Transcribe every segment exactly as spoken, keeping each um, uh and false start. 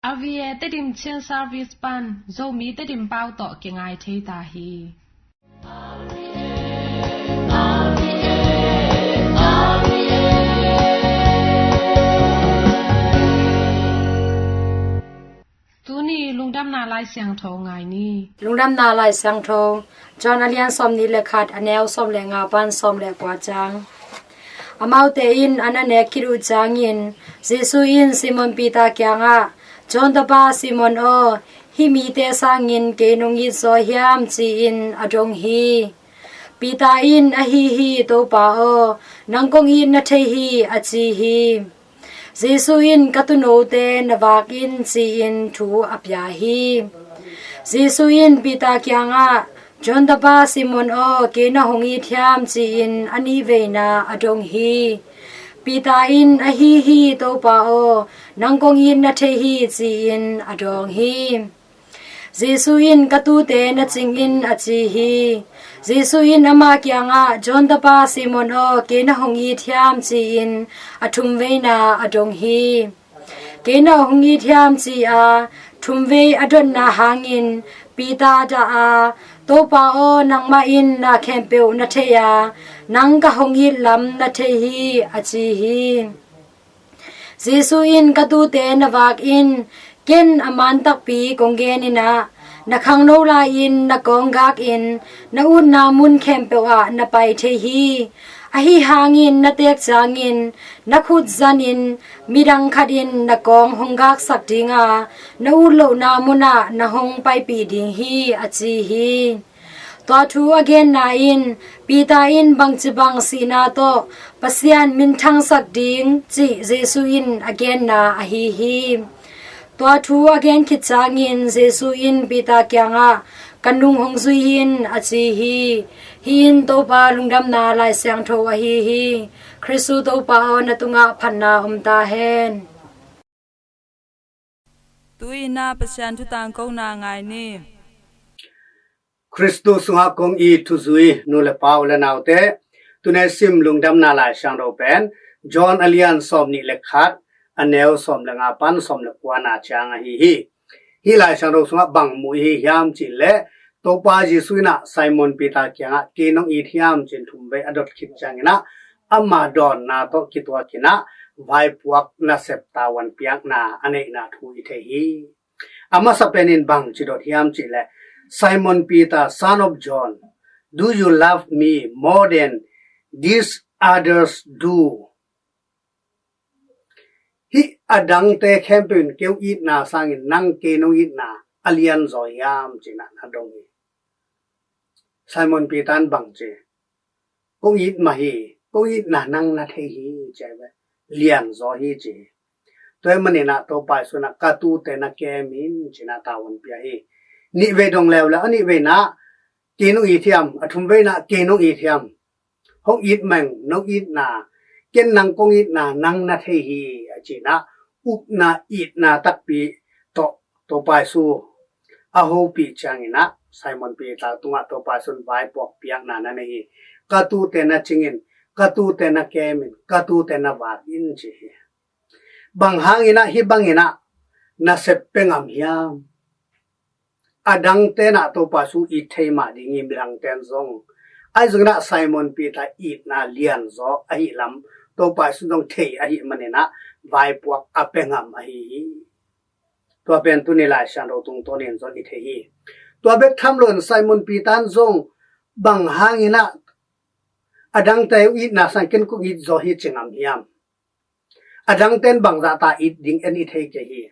R V A Tedim Chin Service pan Zomi Tedim pau tawh kingai thei ta hi. Tuni lungdamna Lai Siangtho ngai ni. Lungdamna Lai Siangtho, John a lian sawm nih le khat, a neu sawm le nga pan sawm le kua ciang. Amaute in an a nek khit uh ciangin Jesu in Simon Peter kiangah, "John tapa Simon aw, hih mite sangin kei nong it zaw hiam?" ci-in a dong hi. Peter in, "Ahi hi, Topa aw, nang kong it na thei hi," a ci hi. Jesu in, "Ka tuunote na vak in," ci-in thu a pia hi. Jesu in Peter kiangah, "John tapa Simon aw, kei na hong it hiam?" ci-in a nih veina a dong hi. Peter in, "Ahi hi, Topa aw, nang kong it na thei hi," ci-in a dawng hi. Jesu in, "Ka tuute na cing in," a ci hi. Jesu in ama kiangah, "John tapa Simon aw, kei na hong it hiam?" ci-in a thum veina a dong hi. "Kei na hong it hiam?" ci-a thum vei a dotna hangin Peter dah a, "Topa aw, nangmah in na khempeuh na thei a, nang ka hong it lam na thei hi," a ci hi. Jesu in, "Ka tuute na vak in, ken a man takpi kong gen in ah, na khangno lai-in na kawng gak in, na utna mun khempeuh ah na pai thei hi. Ahi hangin na teek ciangin na khut zanin midang khat in na kawng hong gaksak ding a, na ut lohna munah na hong paipih ding hi," a ci hi. Tua thu a genna in Peter in bangci bang sihna tawh Pasian minthangsak ding cih Jesu in a genna ahi hi. Tua thu a gen khit ciangin Jesu in Peter kiangah, "Ka nung hong zui in," a ci hi. Hih in Topa lungdamna Lai Siangtho ahi hi. Khristu Topa aw, na tungah phatna om ta hen. Tu-in ah Pasian thu tangkona ngai ni. Khristu sungah kong it thuzui nu le pa, u le naute, tuni sim lungdamna Lai Siangtho pen John a lian sawm nih le khat, a neu sawm le nga pan sawm le kuana ciang ahi hi. Hih Lai Siangtho sungah bang mu i hi hiam cih leh, Topa Jesu in ah Simon Peter kiangah, "Kei nong it hiam?" ci-in thum vei a dot khit ciangin ah, ama dawnna tawh kituakin ah vaipuak nasep tavuan piakna a neihna thu i thei hi. A masa penin bang ci dot hiam cih leh, "Simon Peter, son of John, do you love me more than these others do?" Hih a dangte khempeuh in kei hong itna sangin nang kei nong itna a lian zaw hiam, ci-in ah na dong hi. Simon Peter in bang ci, "Kong it mah hi, kong itna nang na thei hi," ci a, "Lian zaw hi," ci hi. Tua ahih manin ah Topa Jesu in ah, "Ka tuute na kem in," ci-in ah tavuan pia hi. Nih vei dong leuleu, a nih veina ah, "Kei nong it hiam?" A thum veina ah, "Kei nong it hiam?" "Hong it meng, nong itna, ken nang kong itna nang na thei hi," a ci-in ah, upna itna takpi tawh Topa Jesu a hopih ciangin ah, Simon Peter tungah Topa Jesu in vaipuak piakna na nei hi. "Ka tuute na cing in, ka tuute na kem in, ka tuute na vak in," ci hi. Bang hangin ah hih bangin ah nasep pia ngam hiam? A dangte in ah Topa Jesu it thei mah ding hi, midangte in zong. Ahi zongin ah Simon Peter itna lian zaw ahih lam Topa Jesu zong thei ahih manin ah vaipuak a pia ngam ahi hi. Tua pen tuni Lai Siangtho tungtawnin zong i thei hi. Tua bek tham loin Simon Peter in zong bang hangin ah a dangte uh itna sang ken kong it zaw hi ci ngam hiam? A dangte in bangzah ta it ding en i thei kei hi.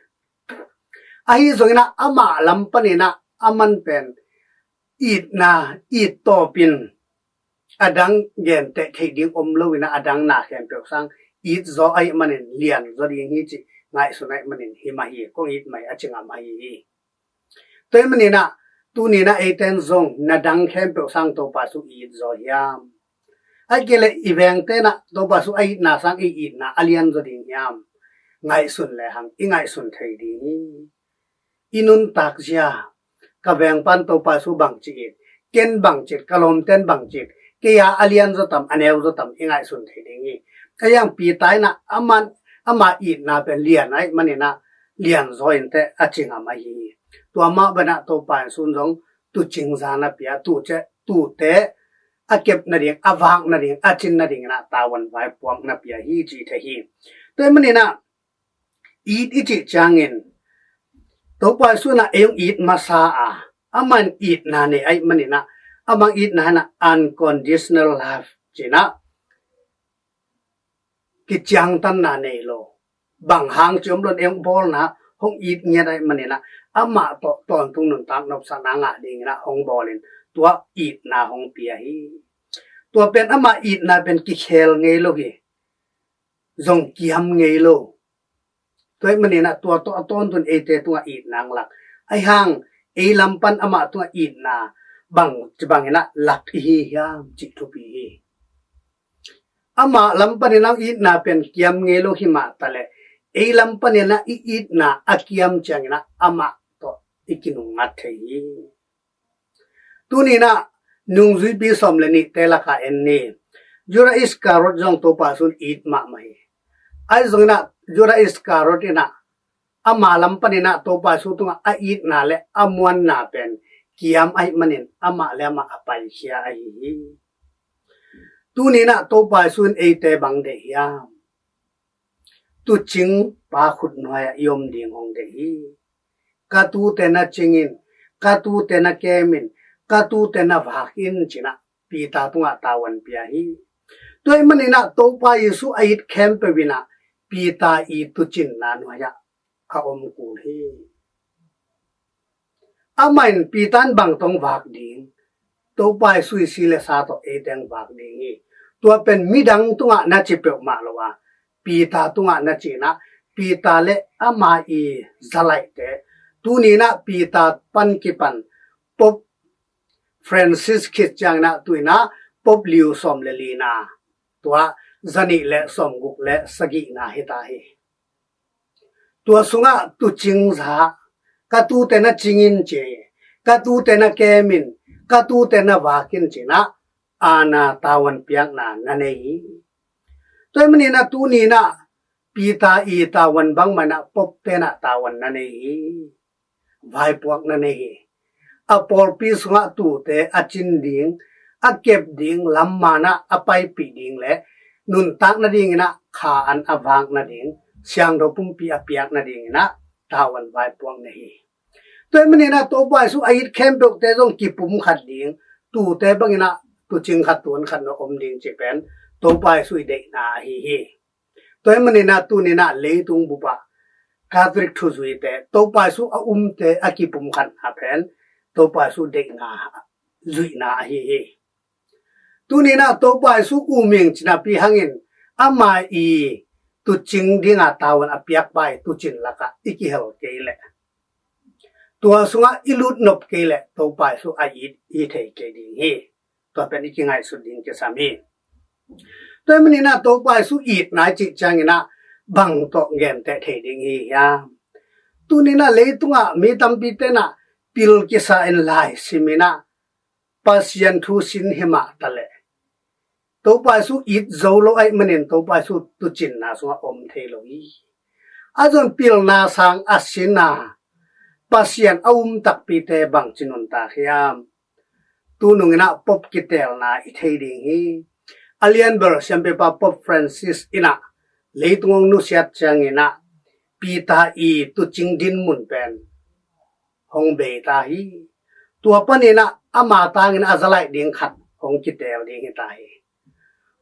Ahi zongin ah amah lam panin ah aman pen itna, it tawpin a dang genteh theih ding om loin ah a dang na khempeuh sang it zaw ahih manin lian zaw ding hi cih ngaihsun ahih manin hi mah hi, kong it mah hi a ci ngam ahi hi. Tua ahih manin ah tuni-in ah eite in zong na dang khempeuh sang Topa Jesu it zaw hiam? Ahih kei leh i vengte in ah Topa Jesu a itna sang i itna a lian zaw ding hiam? Ngaihsun lehang i ngaihsun thei ding hi. I nuntak zia, ka veng pan Topa Jesu bangci it, ken bangci it, ka lawmte in bangci it, kei a a lian zaw tam, a neu zaw tam i ngaihsun thei ding hi. Ahi zongin Peter in ah aman, ama itna pen lian ahih manin ah lianzaw in teh a ci ngam ahi hi. Tua mah banah Topa Jesu in zong tuucing za na pia, tuucing, tuute a kep nading, a vak nading, a cin nading inah tavuan vaipuak na pia hi ci thei hi. Tua ahih maninah it i cih ciangin Topa Jesu inah ei hong it masa a, aman itna nei ahih maninah, amah itna inah unconditional love cinah kiciangtanna nei lo. Bang hang ci om lo in ei hong bawlna, hong it ngiat ahih maninah amah tawh tawntung nuntak nopsakna ngah dinginah hong bawlin tua itna hong pia hi. Tua pen amah itna pen kikhel ngei lo hi. Zong kiam ngei lo. Tua ahih maninah tua tawh a tawntung eite tungah itna hong lak. Ahih hang ei lam pan amah tungah itna bang ci banginah lak i hi hiam cih thupi hi. Amah lam paninah itna pen kiam ngei lo hi mah taleh, ei lam paninah i itna a kiam cianginah amah tawh i kinungngat thei hi. Tuninah nungzuipi sawm le nihte lakah en ni. Judah Iskariot zong Topa Jesu in it mahmah hi. Ahi zonginah Judah Iskariot inah ama lam paninah Topa Jesu tungah a itna le a muanna pen kiam ahih manin amah le amah a paikhia ahi hi. Tuninah Topa Jesu in eite bang deih hiam? Tuucing pa khutnuai-ah i om ding hong deih hi. Ka tuute na cing in, ka tuute na kem in, ka tuute na vak in cinah Peter tungah tavuan pia hi. Tua ahih maninah Topa Jesu a it khempeuh inah Peter i tuucinna nuai-ah a om kul hi. Amah in Peter in bang tawh hong vak ding? Topa Jesu i si le sa tawh eite hong vak ding hi. Tua pen midang tungah na ci peuhmah lo a, Peter tungah na ci inah, Peter le ama i zalaihte, tuninah Peter pan kipan Pope Francis khit cianginah tuinah Pope Leo sawm le lina, tua zanih le sawmguk le sagihna hita hi. Tua sungah tuucing za, ka tuute na cing in ci, ka tuute na kem in, ka tuute na vak in cinah aana tavuan piakna na nei hi. Tua ahih maninah tuninah Peter i tavuan bangmah inah Pope tenah tavuan na nei hi. Vaipuak na nei hi. A pawlpi sungah tuute a cin ding, a kep ding, lam manah a paipih ding le nuntak nadinginah kha an a vak nading, siangtho pumpi a piak nadinginah tavuan vaipuak na hi. Tua ahih maninah Topa Jesu a it khempeuhte zong kipumkhat ding, tuute banginah tuucing khat tuuan khat na om ding cih pen Topa Jesu i deihna ahi hi. Tua ahih maninah tuninah leitung bupah Catholic thuzuite, Topa Jesu a umte a kipumkhatna pen Topa Jesu deihna, zuihna ahi hi. Tuninah Topa Jesu um ing ci napi hangin ama i tuucing dinga tavuan a piak pa i tuucin lakah i kihel kei leh, tua sungah i lutnop kei leh Topa Jesu a it i thei kei ding hi. Tua pen i kingaihsut ding kisam hi. Tua ahih maninah Topa Jesu itna i cih cianginah bang tawh genteh thei ding hi hiam? Tuninah leitungah mi tampi tenah pil kisa in lai siminah Pasian thu sin hi mah taleh, Topa Jesu it zo lo ahih manin Topa Jesu tuucinna sungah om thei lo hi. A zon pilna sang a sina Pasian a um takpite bangci nuntak hiam? Tununginah Pope kiteelna i thei ding hi. A lianbel siampipa Pope Francis inah leitung hong nusiat cianginah Peter i tuucing dinmun pen hong bei ta hi. Tua paninah ama tangin a zalaih ding khat hong kiteel ding hi ta hi.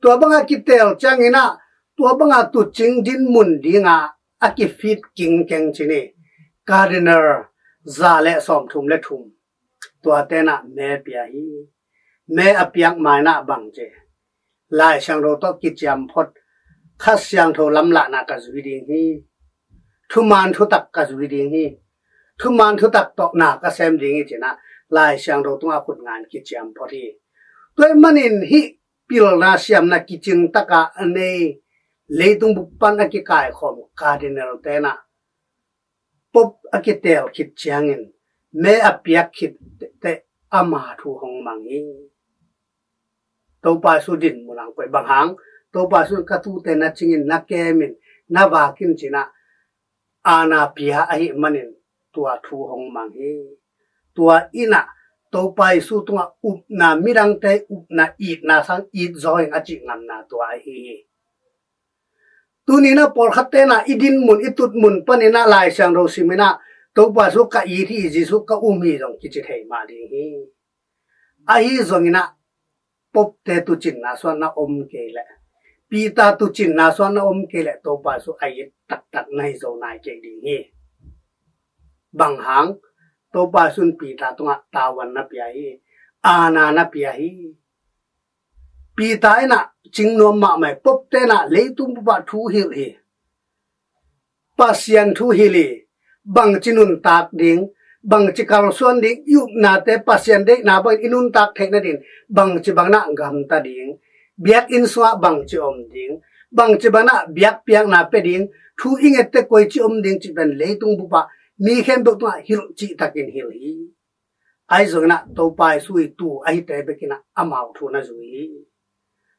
Tua banga kiteel cianginah tua banga tuucing dinmun dinga a kifit kingkeng ci ni, Cardinal za le sawmthum le thum, tua tenah me pia hi. Me a piak mainah bang ci, Lai Siangtho tawh kiciam phot, Kha Siangtho lamlahna ka zui ding hi. Thuman thutak ka zui ding hi. Thuman thutak tawh na ka sem ding hi cinah Lai Siangtho tungah khut ngan kiciam phot hi. Tua ahih manin hih pilna siamna kicing taka a nei, leitung bup pan a kikaikhawm Cardinal tenah Pope a kiteel khit ciangin me a piak khit teh ama thu hong mang hi. Topa Jesu dinmun hong koih bang hang, Topa Jesu ka tuute na cingin, na kemin, na vakin cinah aana pia ahih manin tua thu hong mang hi. Tua in ah Topa Jesu tungah upna, midangte upna, itna sang it zaw ing a cih ngamna tua ahi hi. Tuni in ah pawlkhat ten ah i din mun, i tut mun panin ah Lai Siangtho sim in ah Topa Jesu ka it hi, Jesu ka um hi zong kici thei mah ding hi. Ahi zongin ah Pope te tuucinna suahna om kei leh, Peter tuucinna suahna om kei leh Topa Jesu a it taktak na hi zo nai kei ding hi. Bang hang? Topa Jesu in Peter tungah tavuan na pia hi, aana na pia hi. Peter in ah cingnuam mahmah hi, Pope te in ah leitung bup ah thu hilh hi. Pasian thu hilh hi, bangci nuntak ding, bangci kalsuan ding, i upnate Pasian deihna bangin i nuntak theih nading, bangci bangin ah gamta ding, biakinn sungah bangci om ding, bangci bangin ah biakpiakna pia ding, thu i ngette koici om ding cih pen leitung bup ah mi khempeuh tungah hilh cihtakin hilh hi. Ahi zongin ah Topa Jesu i tu ahite bekin ah amau thu na zui hi.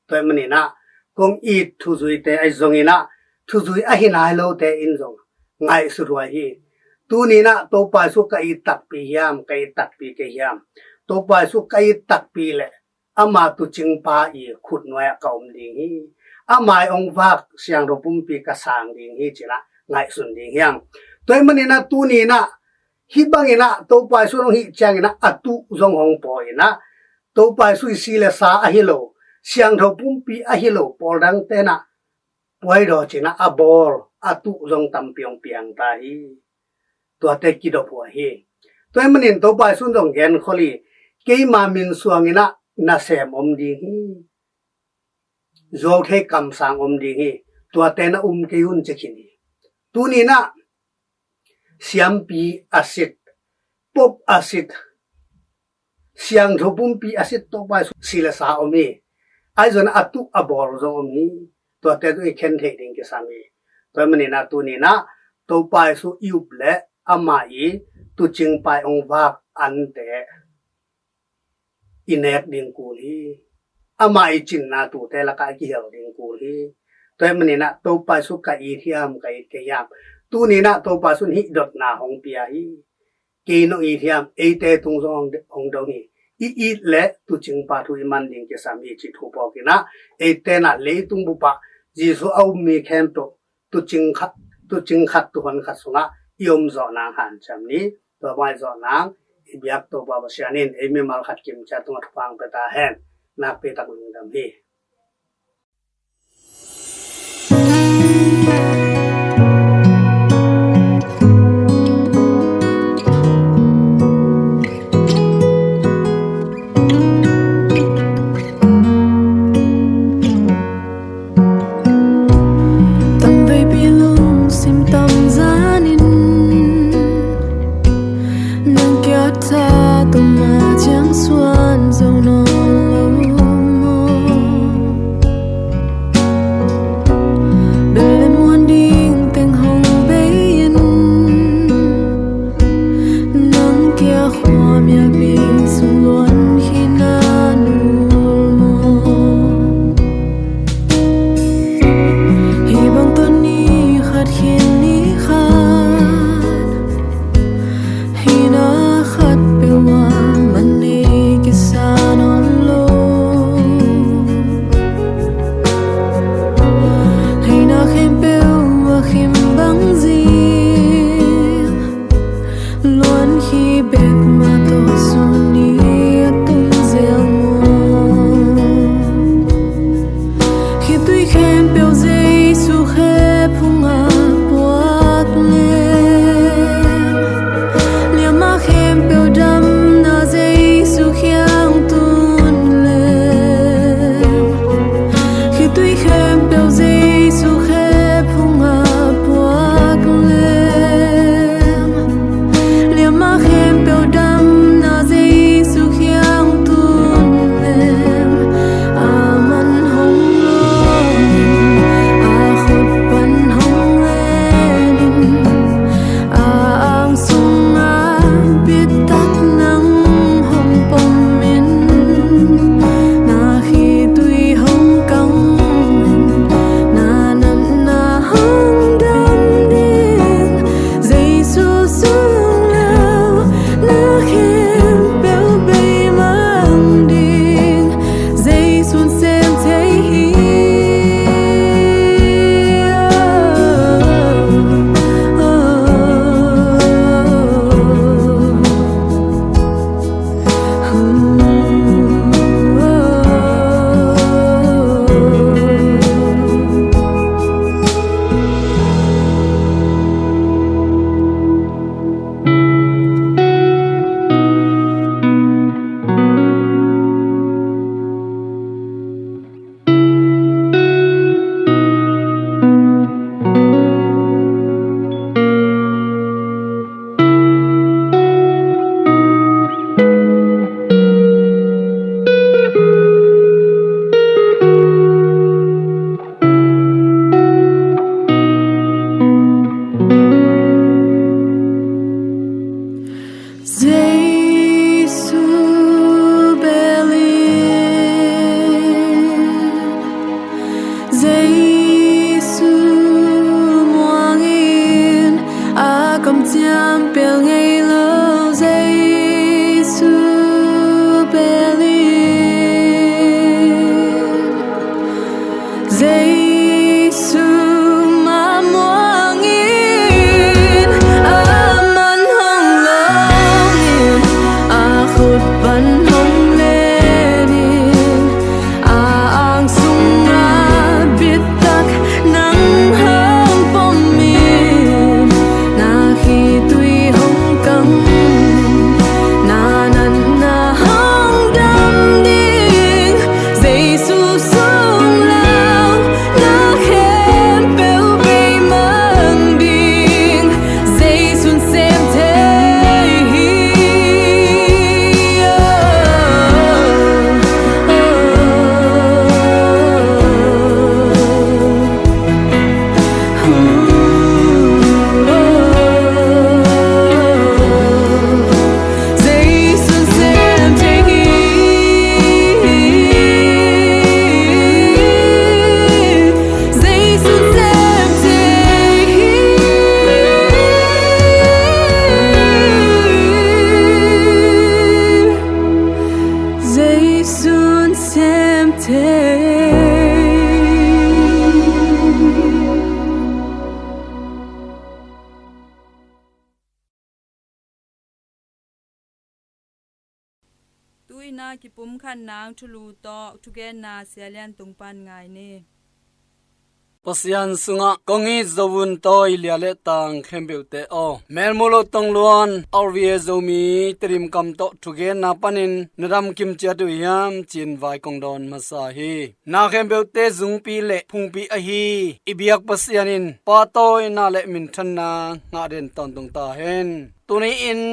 Tua ahih manin ah kong it thuzuite ahi zongin ah thuzui ahi nai lote in zong ngaihsut huai hi. Tuni in ah Topa Jesu ka it takpi hiam, ka it takpi kei hiam? Topa Jesu ka it takpi leh ama tuucingpa i khutnuai ah ka om ding hi. Ama i hong vak siangtho pumpi ka sang ding hi ci-in ah ngaihsun ding hi hang. Tua ahih manin ah tuni in ah hih bangin ah Topa Jesu hong hih ciangin ah a tuh zong hong pawi in ah, Topa Jesu i si le sa ahi lo, siangtho pumpi ahi lo pawl dangte in ah puaidaw ci-in ah a bawl, a tuh zong tampi hong piang ta hi. Tuate kidop huai hi. Tua ahih manin Topa Jesu in zong genkhol hi, keima min suangin ah nasem om ding hi, zuauthei kamsang om ding hi, tuate na um kei un ci khin hi. Tuni in ah siampi a sit, Pope a sit, siangtho pumpi a sit Topa Jesu si le sa om hi. Ahi zongin a tuh a bawl zong om hi. Tuate zong i khen theih ding kisam hi. Tua ahih manin ah tuni in ah Topa Jesu i up leh ama i tuucingpa i hong vak ante i nek ding kul hi. Ama i cinna tute lakah i kihel ding kul hi. Tua ahih manin ah Topa Jesu ka it hiam, ka it kei hiam? Tuni in ah Topa Jesu in hih dotna hong pia hi. Kei nong it hiam, eite tung zong hong, hong dong hi. I it leh tuucingpa thu i man ding kisam hi cih thu phawk in ah, eite in ah leitung bup ah Jesu a um mi khempeuh tuucing khat, tuucing khat, tuuhon khat sungah i om zawh nang hanciam ni. Tua bang i zawh nang i biak Topa Pasian in ei mimal khat kim ciat tungah thupha hong pia ta hen. Nakpi tak lungdam hi. Tam veipi lungsim tam zanin nang kiat tha tua mah ciang suan zo nawn lo maw? Thei. Tuina kipumkhat nang thulu tawh thugenna Sia Lian Tung pan ngai ni. Pasian sungah kong it zo un tawi lia le tang khempeuhte aw. Melmu lo tong luan R V A Zomi Tedim kam tawh thugenna panin na dam kim ciat uh hiam ci-in vai kong dawn masa hi. Na khempeuhte zungpi le phungpi ahi i biak Pasian in pahtawina le minthanna ngah den tawntung ta hen. Tuni-in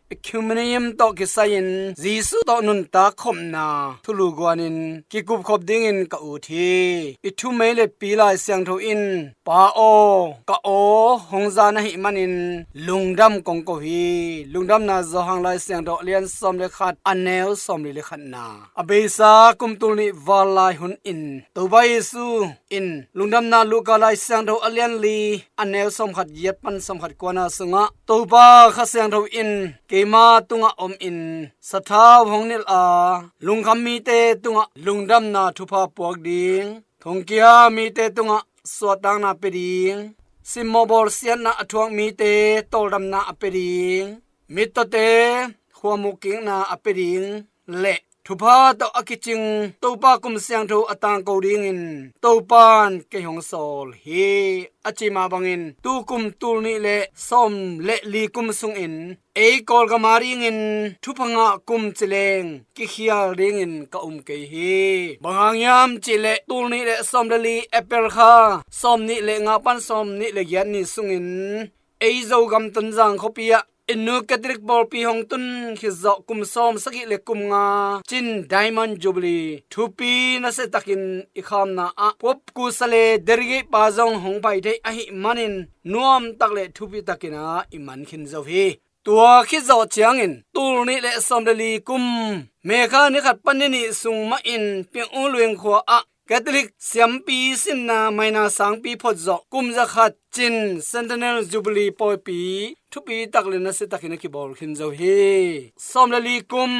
Ecumenium tawh kisai-in Jesuh tawh nuntak khopna thulu guanin kikupkhop dingin ka ut hi. I thumei le pi Lai Siangtho in, Pa aw, ka aw hong za na hih manin lungdam kong ko hi. Lungdamna Johan Lai Siangtho a lian sawm le khat, a neu sawmli le khatna. A beisa kum tul nih val lai hun in Topa Jesuh in lungdamna Luka Lai Siangtho a lian li, a neu sawmkhat giat pan sawmkhat kuana sungah, Topa Kha Siangtho in keima tungah om in sathau hong nilh a, lungkham mite tungah lungdamna thupha puak ding, thongkia mite tungah suahtakna pia ding, simmawh bawlsiatna a thuak mite tawldamna a pia ding, mittawte khuamuh kikna a pia ding, le thupha tawh a kicing Topa kum siangtho a tangko dingin Topan kei hong sawl hi, a ci mah bangin tukum tul nih le sawm le li kum sungin ei Kawlgam a dingin thupha ngah kum ci leng kikhial dingin ka um kei hi. Bang hang hiam cihleh tul nih le sawm le li April kha sawm nih le nga pan sawm nih le giat ni sungin ei Zogam Tonzang khuapi ah i Nu Catholic pawlpi hong tun khit zawh kum sawm sagih le kum nga Chin Diamond Jubilee thupi nasiatakin i khamna ah Pope Kusa le Dergei pa zong hong pai thei ahih manin nuamtak le thupi takin ah i man khin zo hi. Tua khit zawh ciangin tul nih le sawm le li kum May kha ni khat pan ni nih sung mahin Piang U Luing khua ah Catholic siampi sinna maina sangpi phot zawh kum za khat Chin Centennial Jubilee pawipi thupi tak le nasiatakin a kibawl khin zo hi. Sawm le li kum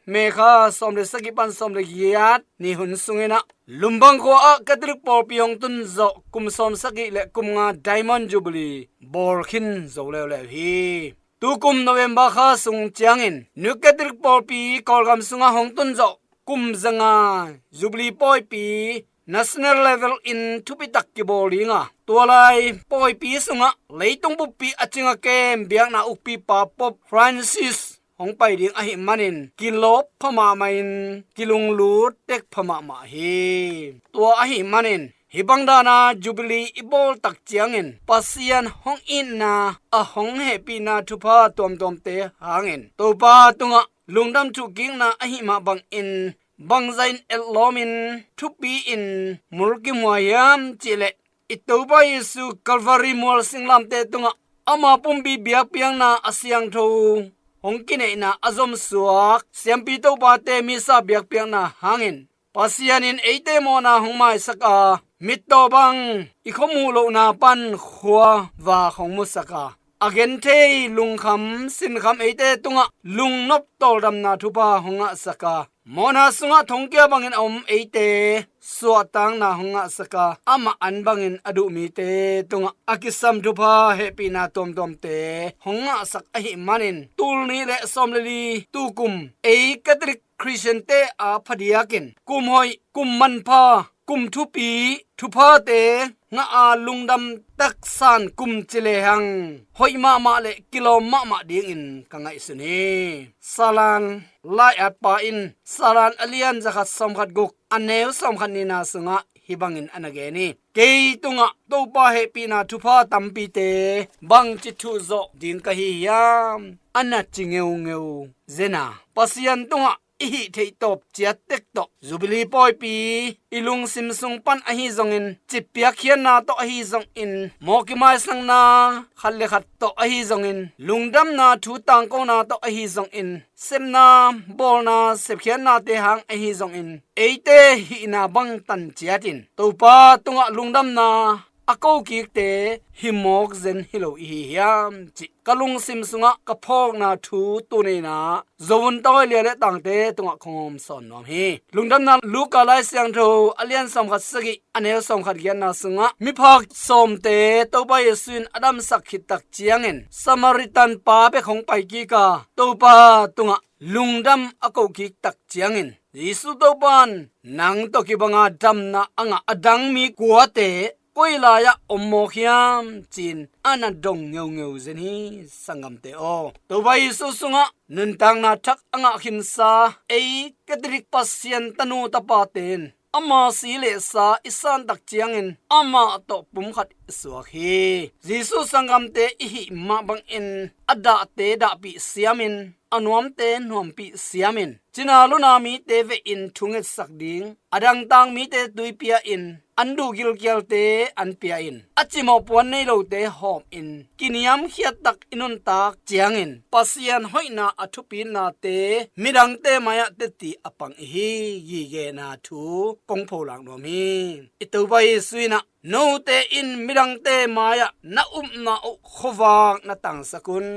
May kha sawm le sagih pan sawm le giat ni hun sungin ah Lumbang khua ah Catholic pawlpi hong tun zawh kum sawm sagih le kum nga Diamond Jubilee bawl khin zo leuleu hi. Tukum November kha sung ciangin Nu Catholic pawlpi Kawlgam sungah hong tun zawh kum za nga Jubilee pawipi national level in thupitak kibawl ding a, tua lai pawipi sungah leitung buppi a cing a kem biakna ukpipa Pope Francis hong pai ding ahih manin kilawp pha mahmah in kilunglut tek pha mahmah hi. Tua ahih manin hih bang dana Jubilee i bawl tak ciangin Pasian hong itna, a hong hehpihna thupha tuamtuamte hangin Topa tungah lungdam thuhkikna ahih mah bangin bangzah in etlawmin thupi-in mulkimhuai hiam cihleh i Topa Jesuh Calvary mual singlamteh tungah ama pumpi biakpiakna a siangtho hong kineihna a zomsuak siampi topate misa biakpiakna hangin Pasian in eite mawhna hong maisak a, mittaw bang i khuamuh lohna pan khua vak hong musak a, a genthei lungkham sinkham eite tungah lungnop tawldamna thupha hong ngahsak a, mawhna sungah thongkia bangin a om eite suahtakna hong ngahsak a, amah an bangin a duh mite tungah a kisam thupha hehpihna tuamtuamte hong ngahsak ahih manin tul nih le sawm le li tukum ei Catholic Khristiante a phadiakin kum hoih kum manpha kum thupi thuphate ngah a lungdam taksan kum ci lehang hoih mahmah le kilawm mahmah dingin ka ngaihsun hi. Salan lai-atpa in Salan a lian za khat sawm khat guk a neu sawm khat nihna sungah hih bangin a na gen hi. Kei tungah Topa hehpihna thupha tampite bangci thuhzawh ding ka hi hiam? A na ci ngeungeu zena Pasian tungah i hih theih tawp ciat tek tawh Jubilee pawipi i lungsim sung pan ahi zongin, cippiak khiatna tawh ahi zongin, mawh kimaisakna khat le khat tawh ahi zongin, lungdamna thu tangkona tawh ahi zongin, sepna bawlna sepkhiatnate hang ahi zongin, eite hihna bang tan ciatin Topa tungah lungdamna a kokikte hi mawk zen hi lo i hi hiam cih ka lungsim sungah ka phawkna thu tuni-in ah Zo vun tawi lia le tangte tungah kong hawm sawn nuam hi. Lungdamna Luka Lai Siangtho a lian sawmkhat sagih a neu sawmkhat giatna sungah miphak sawmte Topa Jesu in a damsak khit tak ciangin Samaritan pa bek hong pai kik a Topa tungah lungdam a ko kik tak ciangin Jesu Topa in nang tawh kibanga damna a ngah a dang mi kuate koi lai-ah om mawk hiam ci-in a na dong ngeungeu zen hi. Sanggamte aw, Topa Jesu sungah nuntakna thak a ngah khinsa ei Catholic Pasian tanu tapate in ama si le sa i san tak ciangin amah tawh pumkhat i suak hi. Jesu sanggamte i hih mah bangin a dahte dahpih siamin a nuamte nuampih siamin cina luna mite vehin thungetsak ding, a dangtak mite tui pia-in an duh gilkialte an pia-in a cimawh puan nei lote hawmin kiniamkhiat tak i nuntak ciangin Pasian hoihna a thupitnate midangte mai-ah teci a pang i hi. Gigena thu kong pholak nuam hi. I Topa Jesu in ah note in midangte mai-ah na upna uh khuavak na tangsak un.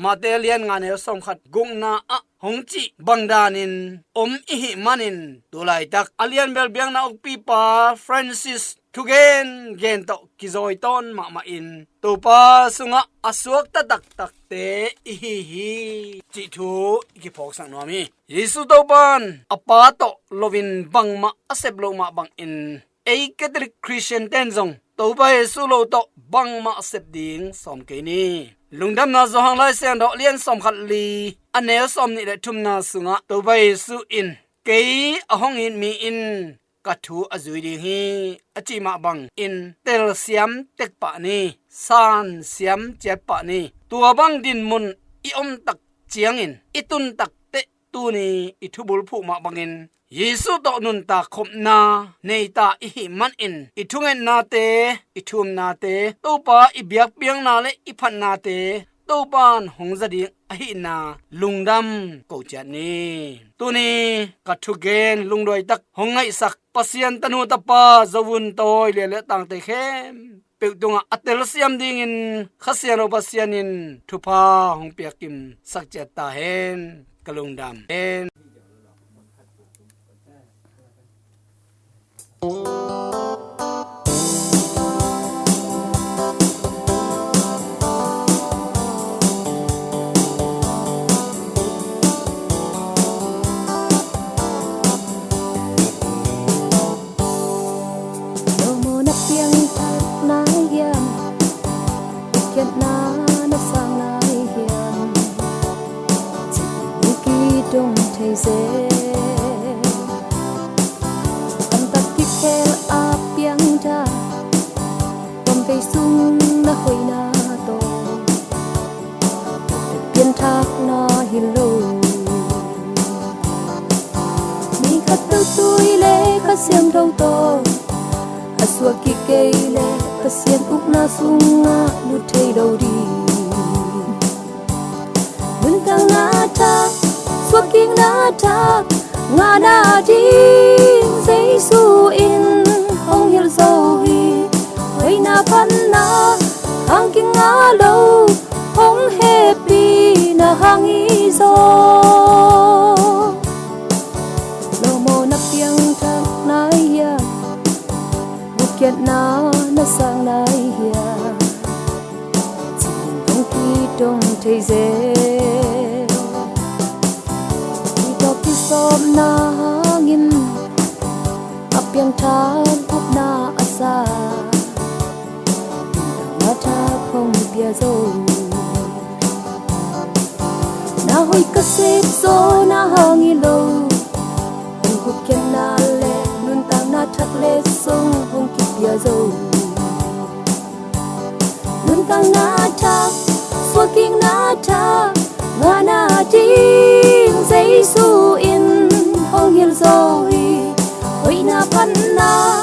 Mate lian nga neu sawmkhat gukna ah hong cih bang danin om i hih manin tu laitak a lianbel biakna ukpipa Francis thugen gen tawh kizawi tawn mahmah in Topa sungah a suakta taktakte i hi hi cih thu i kiphawksak nuam hi. Jesu Topa in a Pa tawh loin bangmah a sep loh mah bangin ei Catholic Christian ten zong Topa Jesu lo tawh bangmah sep ding sawm kei ni. Lungdamna Johan Lai Siangtho lian sawmkhat li a neu sawmnih le thumna sungah Topa Jesu in kei a hong it mi in ka thu a zui ding hi a cih mah bangin telsiam tek pah ni, sansiam ciat pah ni. Tua bang dinmun i om tak ciangin i tun tak teh tuni i thubulphuh mah bangin Jesu tawh nuntak khopna neita i hih manin i thungetnate, i thumnate, Topa i biakpiakna le i phatnate Topa in hong za ding ahihna lungdam ko ciat ni. Tuni ka thugen lungduai tak hong ngaihsak Pasian tanu tapa Zo vun tawi lia le tangte khempeuh tungah a telsiam dingin Kha Siangtho Pasian in thupha hong piakkim sak ciat ta hen. Ka lungdam hen. Lawmawna piangthak nai hiam? Ukhiatna na sang nai hiam? Cih i kidong thei zel. Kamtak kikhel a piangthak, kamvei sung na hoihna tawh pianthakna hi lo. Mi khat peuh tui le Kha Siangtho tawh a suak kik kei leh Pasian ukna sungah lut thei lo ding. Nuntakna thak, suakkikna thak ngahna ding Jesu in hong hilh zo hi. Hoihna phatna hang kingah lo, hong hehpihna hang hi zaw. Lawmawna piangthak nai hiam? Ukhiatna na sang nai hiam? Cih in hong kidong thei zel. Kitawp kisawpna hangin a piangthak gupna a sa, a thak hong pia zo. Na hoih ka sep zawhna hang hi lo, hong gupkhiatna le nuntakna thak le sung hong kipia zo. Nuntakna thak, suakkikna thak ngahna ding Jesu in hong hilh zo hi. Hoihna phatna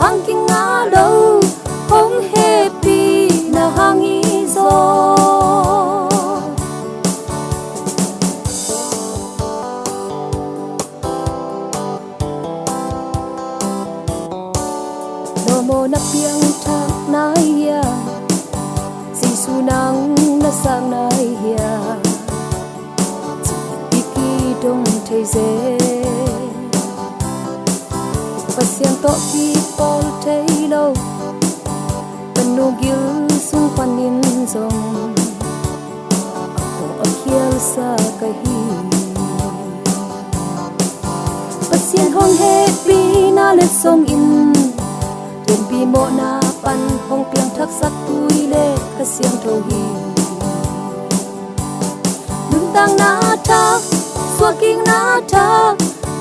hang kingah lo, hong hehpihna hang hi zaw. Lawmawna piangthak na Pasian tawh kipawl thei lo, ka nu gil sung panin zong a pawh a khialsa ka hi. Pasian hong hehpihna letsong in lianpi mawhna pan hong piangthaksak tui le Kha Siangtho hi. Nuntakna thak, suahkikna thak,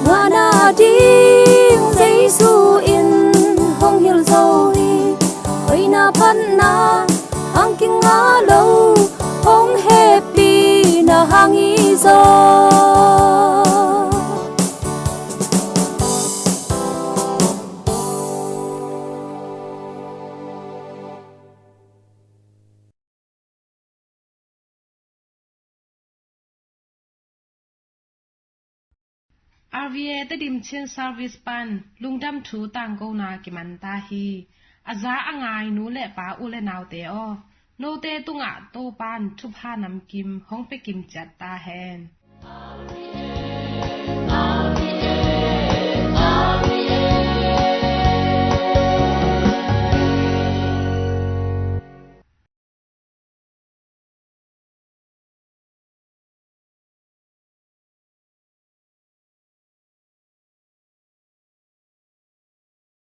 ngahna ding Jesu in hong hilh zo hi. Hoihna phatna hang kingah lo, hong hehpihna hang hi zaw. R V A Tedim Chin Service pan lungdam thu tangkona kiman ta hi. A za a ngai nu le pa, u le naute aw, note tungah Topan thupha namkim hong pia kim ciat ta hen.